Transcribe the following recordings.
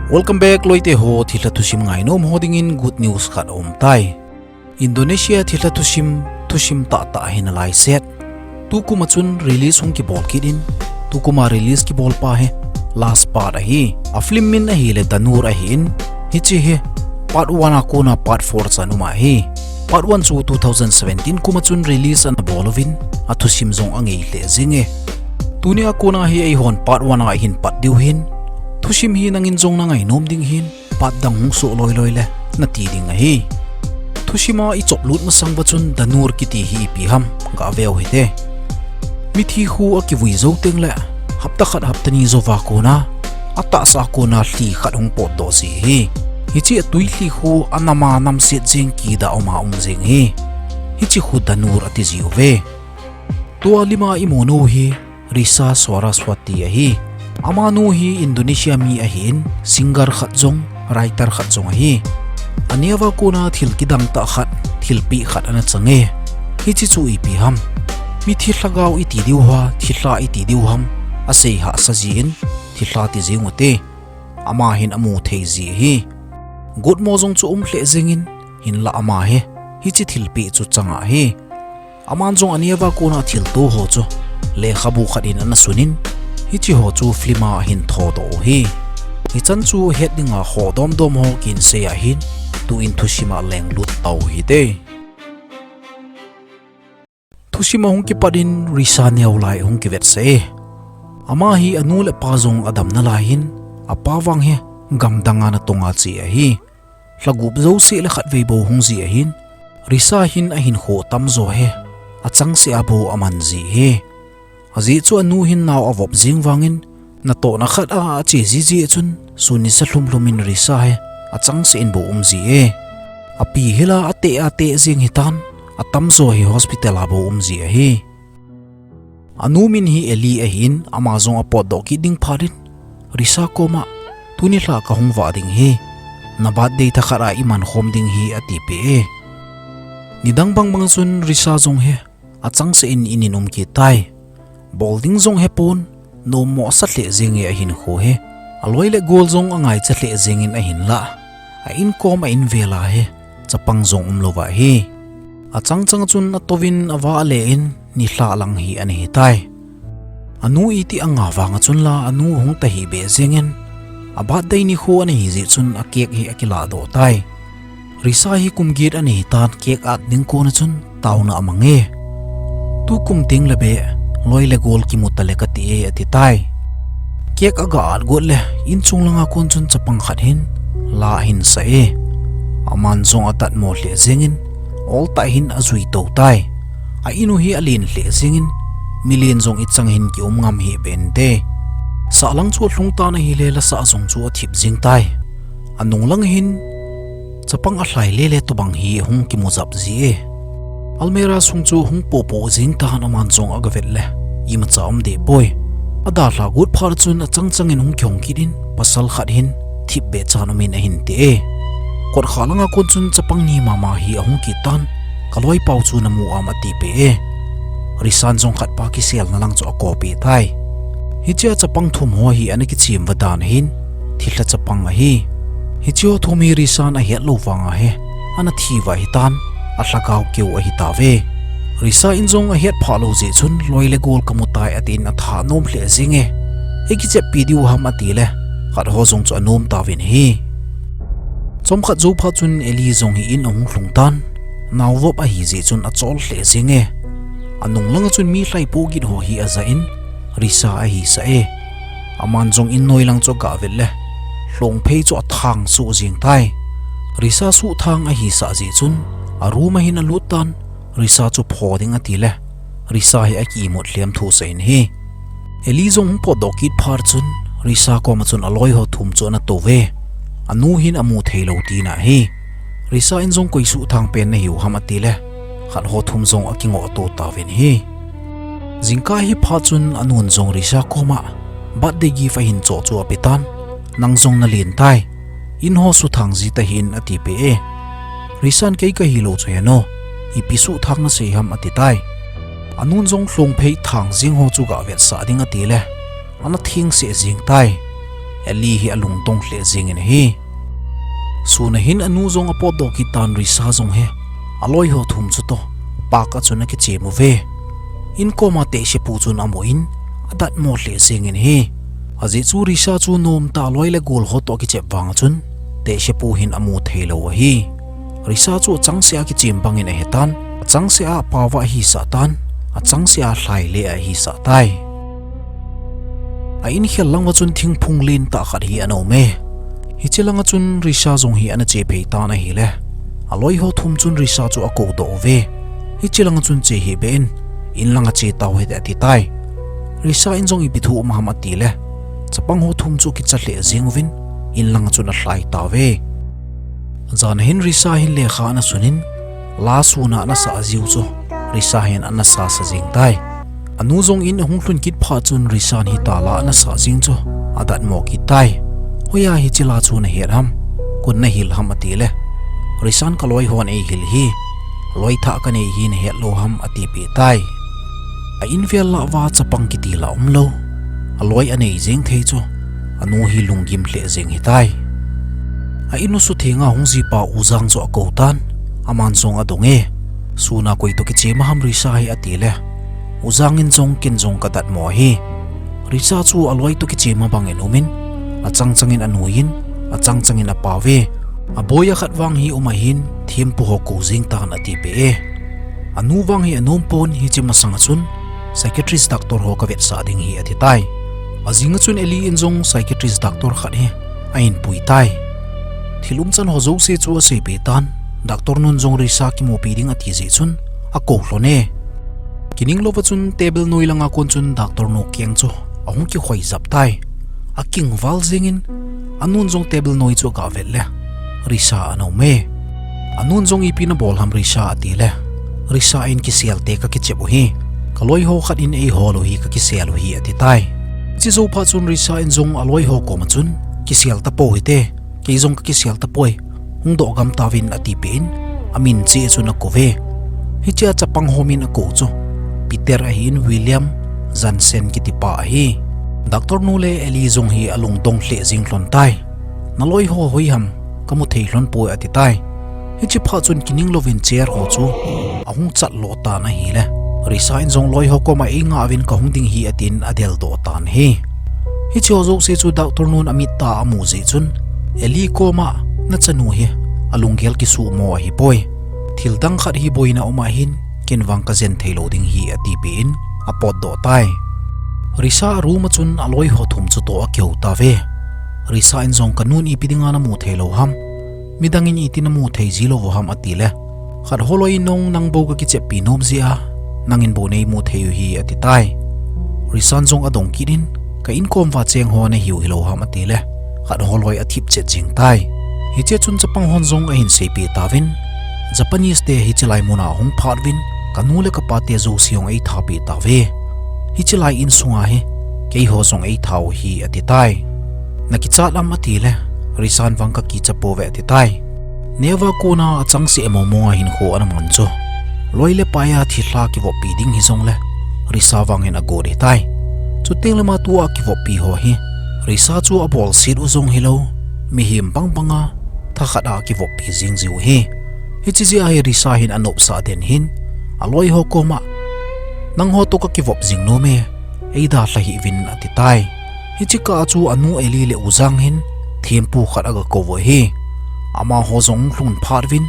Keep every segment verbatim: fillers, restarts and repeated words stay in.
Welcome back, loite ho, thilha thusim ngainom ho dingin good news khat aum tai. Indonesia thilha thusim, thusim tahtah hin alaiset. Tukum a chun release hung kibol kit in, tukum a release kibol pa hi last part ahi. A film min ahile The Noor ahin, hiche hi part one a kona part four chan um ahi. Part one chu two thousand seventeen kum a chun release ana bol uvin, a thusim jong angei lheh jenge. Tuni a kona hi eihon part one a hin pat diu hin, thusim hi nangin jong nangainom ding hin, part dang hung soh loi loi le nati ding ahi. Thusim a ichop lut masang uva chun The Noor kiti hi ipi ham, gave u hite. Mithi khu akivui jou teng le, hapta khat hapta ni jouva kona, atahsa kona lhi khat hung potdoh ji ahi. Hiche a tui lhi khu anam a namset jeng, kidah um a um jeng ahi. Hiche khu The Noor ati ji uve. Tua lim a imu nu hi Risa Saraswati ahi. Amanu hi Indonesia mi ahin, singer khat jong, writer khat jong ahi. Aneo a kona thil kidang tah khat, thilpeh khat ana chang e. Hiche chu ipi ham? Mithi lhagao iti diu ham, thilha iti diu ham, asei hahsa jin, thilha ti jeng ute. Ama hin amu thei ji ahi. Gotmo jong chu um lheh jengin, hinlah ama hi hiche thilpeh chu chang ahi. Aman jong aneo a kona thilto ho chu lekhabu khat in ana sunin, hiche ho chu film a ahin thodoh u ahi. Hichan chu het dinga ho domdom ho kin sei ahin, tuin thusim a lenglut tau hite. Thusim a hung kipat in Risa neo lai hung kivetsah e. Ama hi anu le apa jong adam nalai hin, apa vang hi gamdang a natong a che ahi. Lha gup jouse le khatvei bou hung ji ahin, Risa hin ahinkho tamjo hi achangseh a bou aman ji ahi. Ajeh chu anu hin nao avop jeng vangin, natohna khat a ache jiji a chun, sun nisa lhum lhum in Risa hi achangseh in bou um ji e. Api hila ateh ateh jeng hitan, atamjo hi hospital a bou um ji ahi. Anu min hi Eli ahin, ama jong apotdoh kit ding phat in, Risa koma, tuni lha kahung vah ding ahi, na birthday thakhat a iman khom ding ahi, atipeh e. Nidang bangbang chun Risa jong hi achangseh in in in um kit tai. Bol ding jong hepon, nommo asa lheh jenge ahinkho hi. Aloi le gol jong angaicha lheh jengin ahinlah, a inkom a invel a hi chapang jong umlouva ahi. Achang chang chun atouvin ava ale in, nilhah lang hi ana hitai. Anu iti anga vang a chun la anu hung tahih beh jengin, a birthday nikho ana hi jeh chun a cake hi akiladoh tai. Risa hi kum get ana hitan, cake at ding kon a chun taona amang e. Tukum teng le beh, loi le gol kimu tale kati e, ati tai. Cake aga at got le, inchung langa kon chun chapang khat hin la ahin sa e. Aman jong adatmo lheh jengin, oltah hin ajui tou tai. A in u hi alen lheh jengin, milen jong ichang hin kium ngam hih beh inte. Sahlang chu alhung tan ahile, lasah jong chu athip jeng tai. Anung lang hin chapang alhai lele tobang hi hung kimu jap ji e. Almirah sung chu hung popo jeng tan, aman jong aga vet le, imacha um deh poi. Adalha got phat chun achang changin hung kihong kit in, pasal khat hin thip beh chan umin ahin ti e. Kotkha langa kon chun chapang ni mama hi ahung kit tan, kaloipau chu namu am, atipeh e. Risan jong khatpa kiselna lang chu akopeh tai. Hichea chapang thum ho hi ana kichemva dan hin, thilha chapang ahi. Hiche ho thum hi Risan ahetlou vanga hi ana thiuva hitan, alhagao keu ahitauve. Risa in jong ahetphah lou jeh chun, loi le gol kamu tai, atin athanom lheh jenge. Eikicheppi diu ham, atile, khat ho jong chu anom tauvin ahi. Chomkhat jou phat chun Eli jong hi in ahung lhung tan, naovop ahi jeh chun achol lheh jenge. Anung langa chun mi lhaipoh git ho hi ajah in, Risa ahisah e. Aman jong in noilang chu aga vet le, lhongphei chu athang suh jeng tai. Risa suhthang ahisah jeh chun, a room a hin alut tan, Risa chu pho ding atile, Risa hi aki imut lhem thu asei in ahi. Eli jong hung potdoh kit phat chun, Risa koma chun aloi ho thum chu ana touve. Anu hin amu theilou tina ahi. Risa in jong koi suhthang pen nahiu ham, atile, khat ho thum jong akingoh tou tauvin ahi. Jingkah hi phat chun anun jong Risa koma birthday gift ahin choh chu apetan, nang jong nalen tai. In ho suhthang ji tahih in, atipeh e. Risan kei kahilou chu heno, ipi suhthang nasei ham, atitai. Anun jong lhongphei thang jeng ho chu gavetsah ding atile, ana thengseh jeng tai. Eli hi alungdong lheh jengin ahi. Sun a hin anu jong apotdoh kit tan Risa jong hi aloi ho thum chu toh park a chun akichem uve. Inkom a tehsepu chun amun adatmo lheh jengin ahi. Ajeh chu Risa chu nomtah a aloi le gol ho toh akichep vang a chun tehsepu hin amu thei lou ahi. Risa chu achangseh a kichem bangin ahetan, achangseh a apao va ahisah tan, achangseh a lhai le ahisah tai. A inkhel lang uva chun thingphung lentah khat hi ana um e. Hiche lang a chun Risa jong hi ana che phei tan ahile, aloi ho thum chun Risa chu akou doh uve. Hiche lang a chun che hih beh in, in lang a che tau hite ati tai. Risa in jong ipi thu um ham ati le, chapang ho thum chu akicha lheh jeng uvin, in lang a chun alhai tauve. Jan a hin Risa hin lekha ana sunin, la sun a ana sah jiu chu Risa hin ana sasa jeng tai. Anu jong in ahung lhun kit phat chun Risa in hitia la ana sah jeng chu adatmo kit tai. Hoiya hiche la chu nahet ham, koin nahil ham ati le, Risa in kaloi hon eihil hi, loi thah kanei hi nahet lou ham ati peh tai. A in vel lah uva chapang kiti la umlou, aloi anei jeng thei chu anu hi lunggim lheh jeng hitai. A in u sutheng a hung jipa U Jang chu akou tan, aman jong adong e. Sun a koi toh kichem a ham Risa hi ati le, U Jang in jong ken jong kadatmo ahi. Risa chu aloi toh kichem a bangin umin, achang changin anuiyin, achang changin apao ve. Aboi a khat vang hi um ahin, thempu ho kou jeng tan ati peh e. Anu vang hi anom pon, hiche masang a chun psychiatrist doctor ho kavetsah ding hi ati tai. Ajing a chun Eli in jong psychiatrist doctor khat hi ahin pui tai. Thil umchan ho jouse chu asei peh tan, doctor nun jong Risa kimupi ding ati jeh chun akou lhon e. Kining lou va chun table noi lang a kon chun doctor nu keng chu ahung kikhoi jap tai. Aking val jengin, anun jong table noi chu aga vet le, Risa ana um e. Anun jong ipi nabol ham Risa ati le, Risa in kisel te kakichep u hi, kaloi ho khat in eihol u hi kakisel u hi ati tai. Hiche jou phat chun Risa in jong aloi ho kom a chun, kisel tapou hite, kei jong kakisel tapoi, hung doh gam tauvin ati peh in, amin cheh chun akou ve. Hiche a chapang ho min akou chu Peter ahin William Jansen kiti pa ahi. Doctor nu le Eli jong hi alungdong lheh jeng lhon tai. Naloi ho hoi ham, kamu thei lhon poi ati tai. Hiche phat chun kining louvin chair ho chu ahung chat lo tan ahile, Risa in jong loi ho kom a eingah uvin kahung ding hi atin adel doh tan ahi. Hiche ho jouse chu doctor nun amit a amu jeh chun, Eli kom a, nachanu hi alunggel kisuhmo ahipoi. Thil dang khat hi boina um ahin, ken vang kajen thei lou ding hi ati peh in apotdoh tai. Risa a room a chun aloi ho thum chu toh akihou tauve. Risa in jong kanun ipi dinga namu thei lou ham, midang in iti namu thei ji lou u ham ati le, khat holoi in jong nang bou kakicheppi nom jeh a, nangin bou neimu thei u hi ati tai. Risa in jong adong kit in, ka inkom uva cheng ho nahiu hilou ham ati le, khat holoi athip chet jeng tai. Hiche chun chapang hon jong ahin seipeh tauvin, Japanese te hiche lai mun a hung phat uvin, kanu le kapa te jouse jong eitha peh tauve. Hiche lai insunga hi, keiho jong eitha u hi ati tai. Nakichat am ati le, Risa in vang kakicha pouve ati tai. Neo a kona achangseh mong mong a hinkho ana man chu, loi le pai a thilha kivoppi ding hijongle, Risa vang hin agot ahitai. Chuteng le ama tua kivoppi ho hi, Risa chu abolset u jong hilou, mihem bang bang a thakhat a kivoppi jing jiu ahi. Hiche jeh a hi Risa hin anopsah den hin, aloi ho kom a, nangho toh kakivop jing nom e, eidalha hih uvin ati tai. Hiche kah a chu anu Eli le U Jang hin thempu khat aga kou u ahi. Amaho jong lhun phat uvin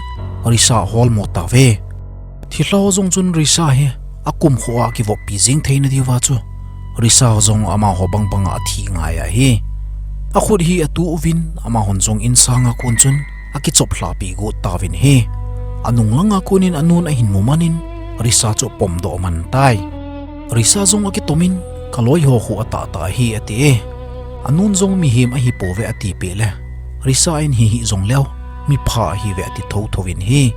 Risa aholmo tauve. Thilha ho jong chun Risa hi akumkho a kivoppi jeng theina diuva chu, Risa ho jong amaho bang bang a athi ngai ahi. Akhut hi atuh uvin, amahon jong insang a kon chun akichop lhahpi got tauvin ahi. Anung lang a kon in anun ahin mu man in, Risa chu apomdoh man tai. Risa jong akitomin, kaloi ho khu atahtah ahi ati e. Anun jong mihem ahipouve ati peh le, Risa in hi hih jongleu, mipha ahiuve ati thotho in ahi.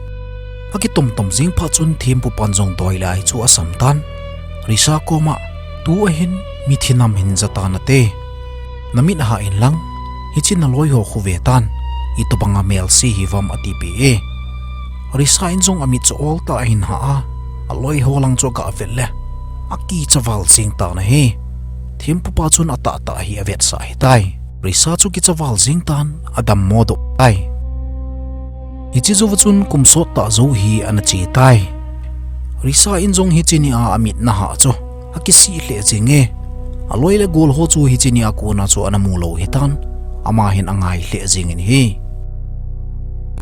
Akitom tom jing phat chun thempu pan jong doi le ai chu asam tan. Risa kom a, tu ahin mithi nam hin ja tan ati. Namit ahah in lang, hiche naloi ho khu ve tan, itobang a melse hiuvam ati peh e. Risa in jong amit chu ol tah ahin hah a, aloi ho lang chu aga vet le, akicha val jeng tan ahi. Thempu pa chun atahtah hi avetsah ahitai. Risa chu kichaval jeng tan, adammo doh tai. Hiche jouva chun kum sot tah jou hi ana che tai. Risa in jong hiche nia amit na hah chu akisih lheh jenge. Aloi le gol ho chu hiche nia kona chu ana mu lou hitan, ama hin angai lheh jengin ahi.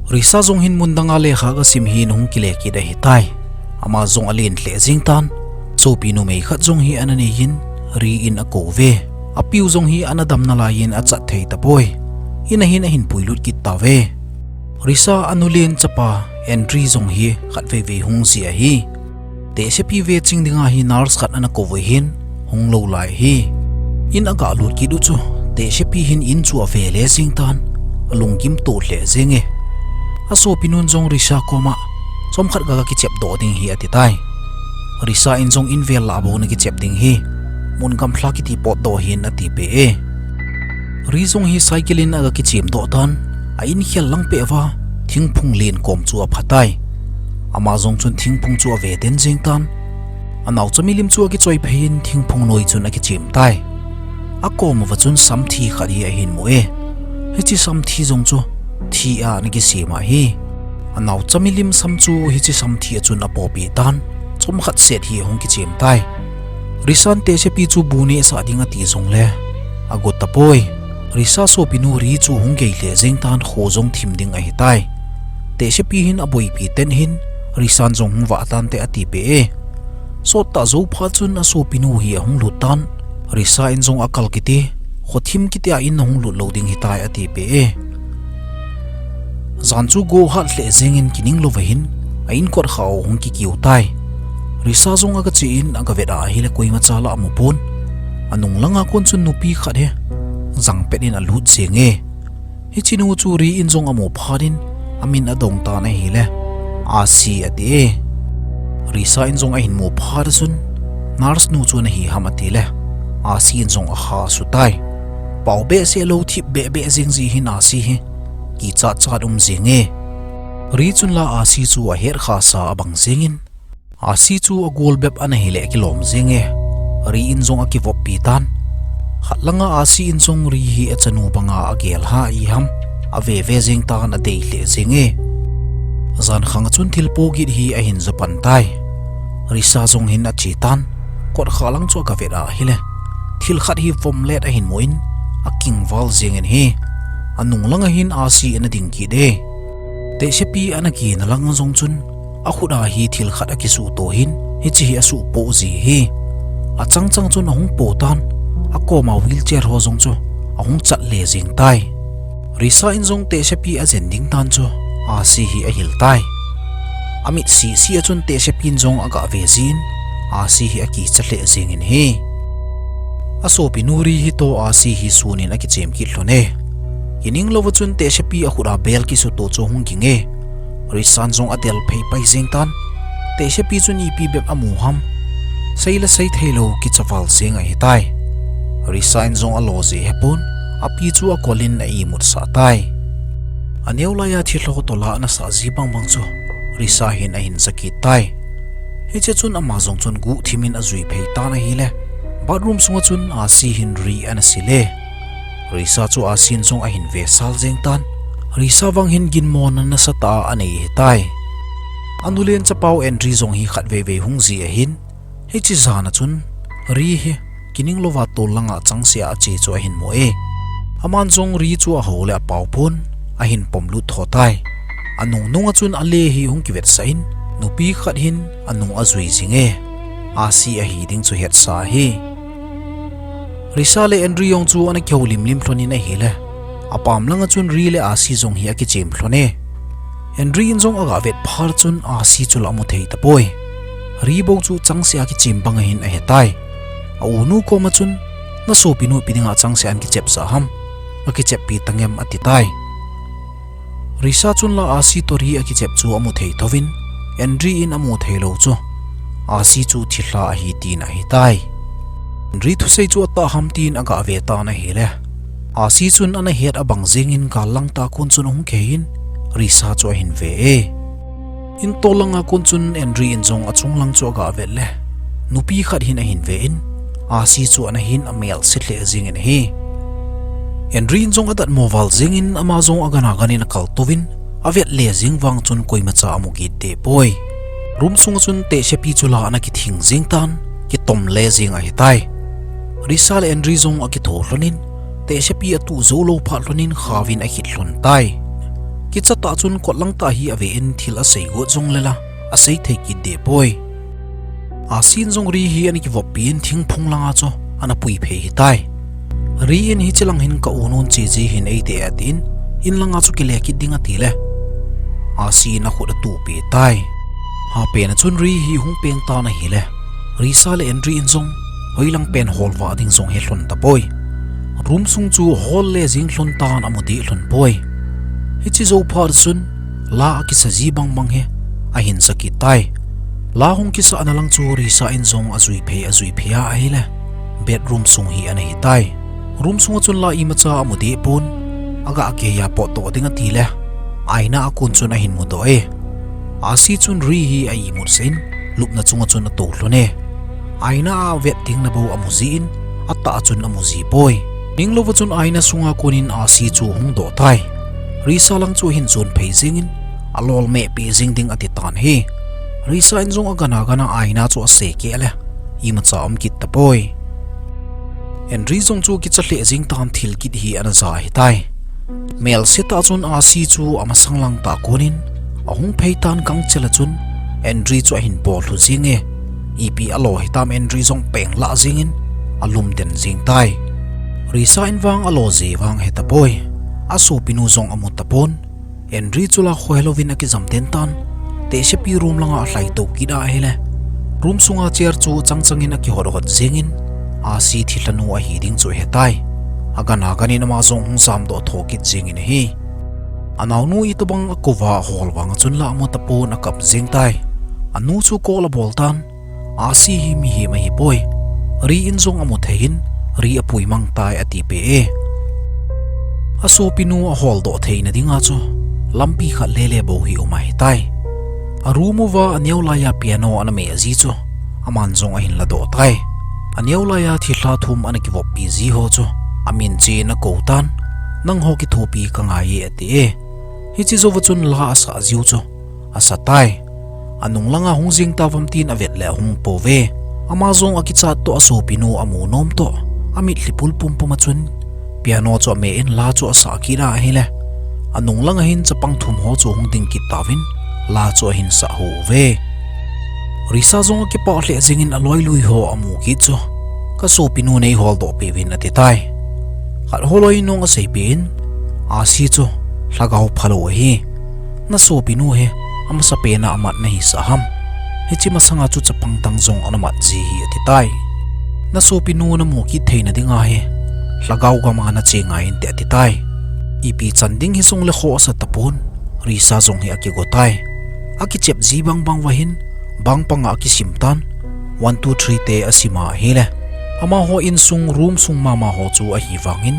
Risa jong hin mun danga lekha gasim hin ahung kile kit ahitai. Ama jong alen lheh jeng tan. Sopi numei khat jong hi ana neiyin, Ri in akou ve. Apiu jong hi ana dam nalaiyin achat thei tapoi. In a hin ahin puilut kit tauve. Risa anu len chapa Andri jong hi khatvei vei hung jia ahi. Tehsepi ve ching dinga hi nurse khat ana kou ve hin, hung lou lai ahi. In aga lut kit u chu, Tehsepi hin in chu ave le jeng tan, alunggim to lheh jenge. Asopinun jong Risa koma, chomkhat ga kichep doh ding ahi ati tai. Risa in jong in vel lah bou na kichep ding ahi. Mun gamlha kiti potdoh hih in ati peh e. Ri jong hi cycle in aga kichem doh tan, a in khel lang peh uva, thingphung len kom chu apha tai. Ama jong chun thingphung chu ave den jeng tan. Anaocha milim chu akichoi phei in thingphung noi chun akichem tai. Akom uva chun samthi khat hi ahin mu e. Hiche samthi jong chu thi a ana kisem ahi. Anaocha milim sam chu hiche samthi a chun apoh peh tan, chomkhat set hi ahung kichem tai. Risan Tehsepi chu bu nehsah ding ati jongle agot tapoi. Risa sopinu Ri chu hung gei lheh jeng tan, kho jong thim ding ahitai. Tehsepi hin aboipi ten hin, Risan jong hung vah tante ati peh e. Sot tah jou phat chun asopinu hi ahung lut tan. Risa in jong akal kiti, kho thim kiti a in ahung lut lou ding ahitai ati peh e. Jan chu go hat lheh jengin kining louva hin, a in kot kha u hung kikiu tai. Risa jong aga che in aga vet a ahile koimacha lah amu pon. Anung langa kon chun nupi khat hi jang pet in alut jenge. Hiche nu chu Ri in jong amu phat in, amin adong tan ahile, Asi ati e. Risa in jong ahin mu phat a chun, nurse nu chu nahi ham ati le, Asi in jong aha su tai. Pao behseh lou, thip behbeh jeng ji hin Asi hi, kichat chat um jenge. Ri chun la Asi chu ahet khasa abang jengin, Asi chu agol bep ana hile akilom jenge. Ri in jong akivoppi tan. Khat langa Asi in jong Ri hi achanu banga agel ha i ham, ave ve jeng tan adei lheh jenge. Jan khang a chun thil po git hi ahin ja pan tai. Risa jong hin ache tan. Kot kha lang chu aga vet a ahile, thil khat hi vom let ahin mu in, akingval jengin ahi. Anung langa hin Asi ana ding kit e. Tehsepi ana kina langa jong chun, akhut a hi thil khat akisuh to hin, hiche hi asuh poh ji ahi. Achang chang chun ahung poh tan, akoma wheelchair ho jong chu ahung chat le jeng tai. Risa in jong Tehsepi ajen ding tan chu, Asi hi ahil tai. Amit sisi a chun Tehsepi in jong aga ve jin, Asi hi akicha lheh jengin ahi. Asopinu Ri hi toh Asi hi sunin akichem kit lhon e. Kining louva chun Tehsepi akhut a bel kisuh to chu hung ging e. Risan jong adel phei pai jeng tan. Tehsepi chun ipi bep amu ham, sei le sei thei lou kichaval jeng ahitai. Risa in jong alo ji hepon, api chu akol in a imut sah tai. Aneo laiya thilho tola ana sah ji bang bang chu Risa hin ahin ja kit tai. Hiche chun ama jong chun guhthim in ajui phei tan ahile, bathroom sunga chun Asi hin Ri ana sil e. Risa chu Asi in jong ahin ve sal jeng tan. Risa vang hin ginmona nasatah a anei ahitai. Anu len chapau Andri jong hi khatvei vei hung ji ahin, hiche jan a chun Ri hi kining louva tol langa changseh a ache chu ahin mu e. Aman jong Ri chu aho le apao pon, ahin pom lut tho tai. Anung nunga chun ale hi hung kivetsah in, nupi khat hin anung ajui jing e. Asi ahi ding chu hetsa ahi. Risa le Andri jong chu ana kihoulim lim lhon in ahile, apam langa chun Ri le Asi jong hi akichem lhon e. Andri in jong aga vet phat chun Asi chu la amu thei tapoi. Ri bou chu changseh a kichem bang ahin ahetai. A unu koma chun, na sopinu ipi dinga changseh a nakichep sah ham, akicheppi tangem ati tai. Risa chun la Asi toh Ri akichep chu amu thei thouvin, Andri in amu thei lou chu Asi chu thilha ahi tina ahitai. Andri thusei chu atah ham tin aga ve tan ahile, Asi chun ana het abang jengin gal lang tah kon chun ahung kihei in, Risa chu ahin ve e. In tol langa kon chun Andri in jong achung lang chu aga vet le, nupi khat hin ahin ve in, Asi chu ana hin amel se lheh jengin ahi. Henry in jong adatmo val jengin ama jong agan agan in akal touvin, avet le jeng vang chun koimacha amu kit deh poi. Room sunga chun tehsepi chu la ana kithing jeng tan, kitom le jeng ahitai. Risa le Henry jong akitho lhonin, tehsepi atuh jou lou phat lhonin khauvin akhit lhon tai. Kicha tah chun kotlang tah hi ave in thil asei got jongle la, asei thei kit deh poi. Asi in jong Ri hi ana kivoppi in thingphung langa chu ana pui phei hitai. Ri in hiche lang hin ka u nun che ji hin eiti e atin, in langa chu kile kit ding atile, Asi in akhut atuh pi tai. Hapen a chun Ri hi hung peng tan ahile, Risa le Henry in jong hoilang pen hol vah ding jong he lhon tapoi. Room sung chu hol le jeng lhon tan amu deh lhon poi. Hiche jou phat chun la akisa ji bang bang hi ahin sa kit tai. La hung kisahna lang chu Risa in jong ajui phei ajui phei a ahile, bedroom sung hi ana hitai. Room sunga chun la imacha amu deh pon, aga keiya potdoh ding atile, aina a kon chun ahin mudoh e. Asi chun Ri hi a imut sah in, lupna chunga chun atou lhon e. Aina a vet ding na bou amu ji in, atah chun amu ji poi. Ninglouva chun aina sunga konin Asi chu hung doh tai. Risa lang chu ahin jon phei jengin, alol meh pi jeng ding ati tan ahi. Risa in jong agan agan a aina chu asei keh le, imacha um kit tapoi. Henry jong chu kicha lheh jeng tan thil kit hi ana ja hitai. Melse tah chun Asi chu amasang lang tah konin, ahung phei tan gangchel a chun, Henry chu ahin bol lhu jeng e. Ipi alo hitam Henry jong peng lah jengin, alum den jeng tai. Risa in vang alo ji vang he tapoi. Asopinu jong amu tapon. Henry chu la khoh louvin akijam den tan. Tehsepi room langa alhai tou kit a ahile, room sunga chair chu chang changin akihot hot jengin, Asi thilha nu ahi ding chu ahetai. Agan agan in ama jong hung jamdoh tho kit jengin ahi. Anaonu itobang akouva ahol vang a chun la amu tapon akap jeng tai. Anu chu call abol tan, Asi hi mihem ahipoi. Ri in jong amu thei in, Ri apui mang tai ati peh e. Asopinu ahol doh theina dinga chu lampi khat lele bou hi um ahitai. A room uva aneo laiya piano ana meh ji chu aman jong ahin ladoh tai. Aneo laiya thilha thum ana kivoppi ji ho chu amin chen akou tan, nangho kithopi kangai e ati e. Hiche jouva chun la asah jiu chu asa tai. Anung langa hung jeng tauvem tin avet le ahung pouve. Ama jong akichat toh asopinu amu nom toh, amitlhi pul pumpum a chun piano chu ameh in la chu asah kit a ahile, anung langa hin chapang thum ho chu hung ding kit tauvin, la chu ahin sah hou uve. Risa jong akipah lheh jengin aloi lui ho amu kit chu, kasopinu neihol doh peh uvin ati tai. Khat holoi nung asei peh in, Asi chu lhagao phalou ahi. Nasopinu hi amasapen a amat nahisah ham? Hiche masanga chu chapang dang jong ana mat ji hi ati tai. Nasopinu namu kit theina dinga hi lhagao gama nache ngai inte ati tai. Ipi chan ding hijongle khoh asa tapon, Risa jong hi akigo tai. Akichep ji bang bang uva hin, bang panga akisim tan, one two three te asim a ahile, amaho insung room sung mama ho chu ahi vangin,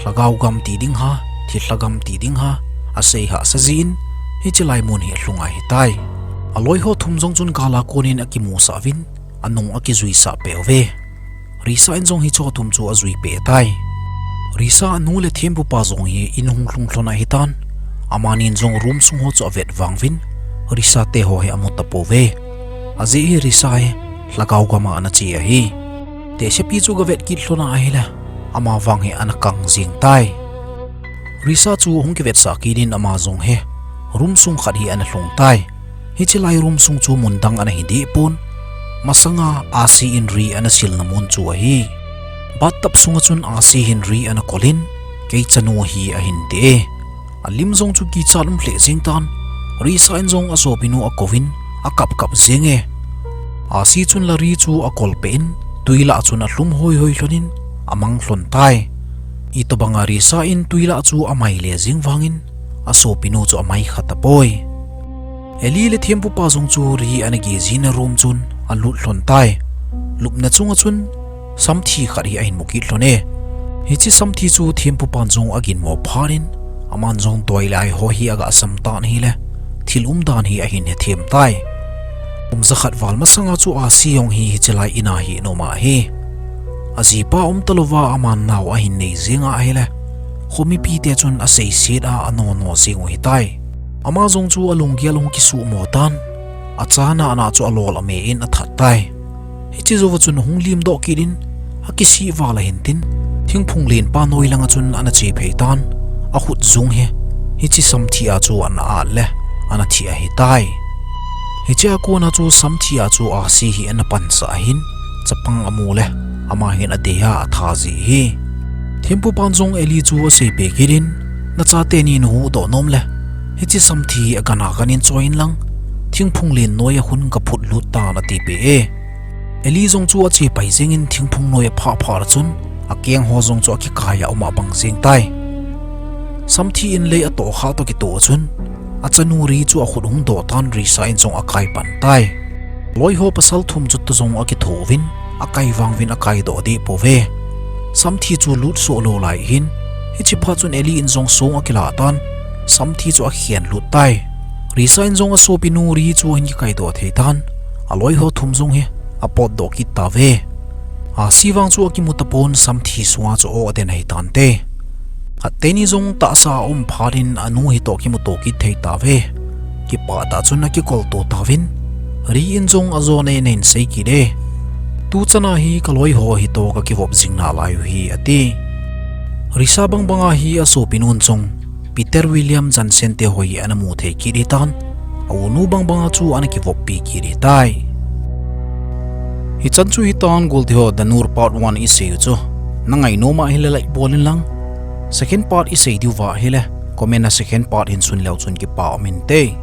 lhagao gam ti ding ham, thilha gam ti ding ham, asei hahsa jin, hiche lai mun hi alhung ahitai. Aloi ho thum jong chun gal a konin akimusah uvin, anung akijuisah peh uve. Risa in jong hicheho thum chu ajui peh tai. Risa anu le thempupa jong hi in hung lhung lhon ahitan, amanin jong room sung ho chu avet vang uvin, Risa teho hi amu tapouve. Ajeh hi Risa hi lhagao gama ana che ahi. Tehsepi chu gavet kit lhon a ahile, ama vang hi ana kang jeng tai. Risa chu hung kivetsah kit in ama jong hi room sung khat hi ana lhung tai. Hiche lai room sung chu mun dang ana hi deh pon. Masanga Asi in Ri ana silna mun chu ahi. Bathtub sunga chun Asi hin Ri ana kolin, kei chanu ahi ahin ti e. Alim jong chu kichat um lheh jeng tan. Risa in jong asopinu akouvin, akap kap jeng e. Asi chun la Ri chu akol peh in, twi lah chun alhum hoi hoi lhonin, amang lhon tai. Itobanga Risa in twi lah chu amai le jeng vangin, asopinu chu amai kha tapoi. Eli le thempupa jong chu Ri ana ge jina room chun alut lhon tai. Lupna chunga chun samthi khat hi ahin mu kit lhon e. Hiche samthi chu thempupan jong aginmo phat in, aman jong doi le ai ho hi aga sam tan ahile, thil umdan hi ahin hethem tai. Kum jakhat val masanga chu Asi jong hi hiche lai in a hi ana um ahi. Ajipa um talouva aman nao ahin nei jeng a ahile, Khomipite chun aseiset a anono jing u ahitai. Ama jong chu alunggel ahung kisuhmo tan, achana ana chu alol ame in athat tai. Hiche jouva chun ahung limdoh kit in, akisih val ahin tin, thingphung lenpa noi langa chun ana chephei tan, akhut jung hi hiche samthi a chu ana at le ana thi ahitai. Hichea kona chu samthi a chu ahsi hi ana pansah ahin, chapang amu le ama hin adei a atha ji hi. Thempupan jong Eli chu aseipeh kit in, nachateni nahuhdoh nom le hiche samthi hi agan a kahin choi inlang, thingphung len noiya khun kaphut lut tan atipeh e. Eli jong chu achepai jengin thingphung noiya aphah phah le chun, akengho jong chu akikai a um abang jeng tai. Samthi in lei atohkhah toh kitoh chun, achanu Ri chu akhut hung doh tan Risa in jong akai pan tai. Loiho pasal thum chu tu jong akithouvin, akai vangvin akaidoh deh pouve. Samthi chu lut soh lou lai hin, hiche phat chun Eli in jong song akilah tan, samthi chu akhen lut tai. Risa in jong asopinu Ri chu ahin kikaidoh thei tan, aloiho thum jong hi apotdoh kit tauve. Ahsi vang chu akimu tapon, samthi sunga chu aw aden ahitante. Khatteni jong tahsa aum phat in anu hitoh kimuto kit thei tauve. Kipah tah chun akikolto tauvin, Ri in jong ajonei ahin sei kit e. Tuchana hi kaloiho hitoh kakivop jing nalai u hi ati. Risa bangbanga hi asopinun jong Peter William Jensen te ho hi ana mu thei kit hitan, aunu bangbanga chu ana kivoppi kit hitai. Hichan chu hitan golteho, The Noor Part one isei u chu. Nangainom ahile like bol inlang, second part isei diuva ahile comment a second part hin sun leu chun kipa um inte.